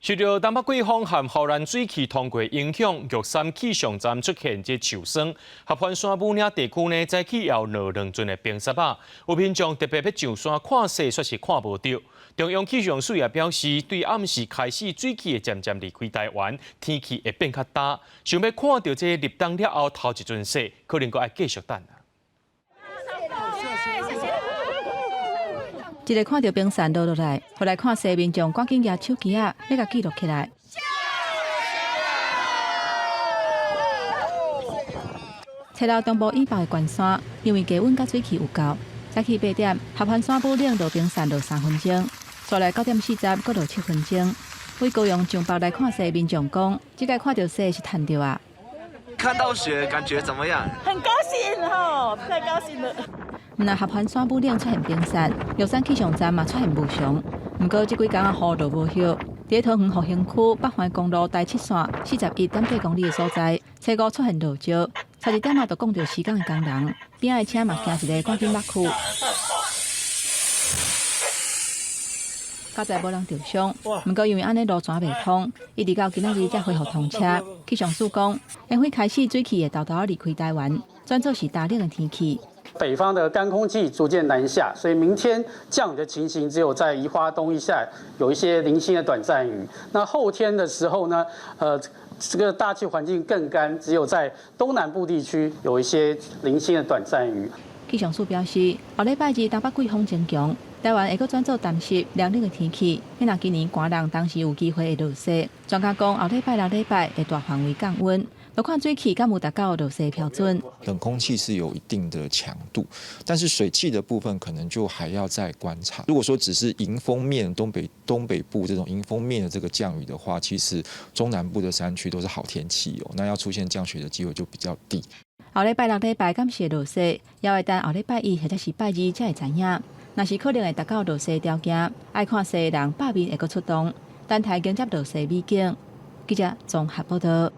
受著東北季風和予蘭水汽通過影響，玉山氣象站出現這霜雪。合歡山武嶺地區呢，早起猶落兩寸的冰雪仔，有民眾特別欲上山看雪，卻是看無著。中央氣象署也表示，對暗時開始水汽會漸漸離開台灣，天氣會變較焦。想欲看著這立冬了後頭一陣雪，可能閣愛繼續等。一個看著冰雪落落來，予來看雪民眾趕緊舉手機仔，欲共記錄起來。冊六中部以北的懸山，因為低溫佮水汽有夠，早起8點，合歡山武嶺落冰雪落3分鐘，煞來9點40，閣落7分鐘。對高雄上北來看雪民眾講，這擺看著雪是趁著啊！看到雪感覺怎麼樣？很高興吼，太高興了。毋但合歡山武嶺出現冰雪，玉山氣象站嘛出現霧叢。毋過這幾工仔雨落無歇，佇桃園復興區北環公路台七線41.8公里的所在，初五出現落石，差一點仔就摃著施工的工人，邊仔的車嘛驚一个，趕緊落去。佳哉無人著傷，毋過因為按呢路全袂通，一直到今仔日才恢復通車。氣象署講，因為開始水汽會沓沓離開台灣，轉做是焦冷的天氣。北方的乾空氣逐漸南下，所以明天降雨的情形只有在宜花東一帶有一些零星的短暫雨。那後天的時候呢，這個大氣環境更乾，只有在東南部地區有一些零星的短暫雨。氣象署表示，後禮拜二東北季風增強，台灣會閣轉做乾濕涼冷的天氣。若今年寒冷，當時有機會會落雪。專家講，後禮拜六禮拜會大範圍降溫。就看水汽敢有達到落雪標準。冷空氣是有一定的強度，但是水汽的部分可能就還要再觀察。如果說只是迎風面東北部這種迎風面的這個降雨的話，其實中南部的山區都是好天氣哦，那要出現降雪的機會就比較低。後禮拜六禮拜敢是會落雪，猶會等後禮拜一或者是拜二才會知影。若是可能會達到落雪條件，愛看雪的人罷免會閣出動，等待迎接落雪美景。記者綜合報道。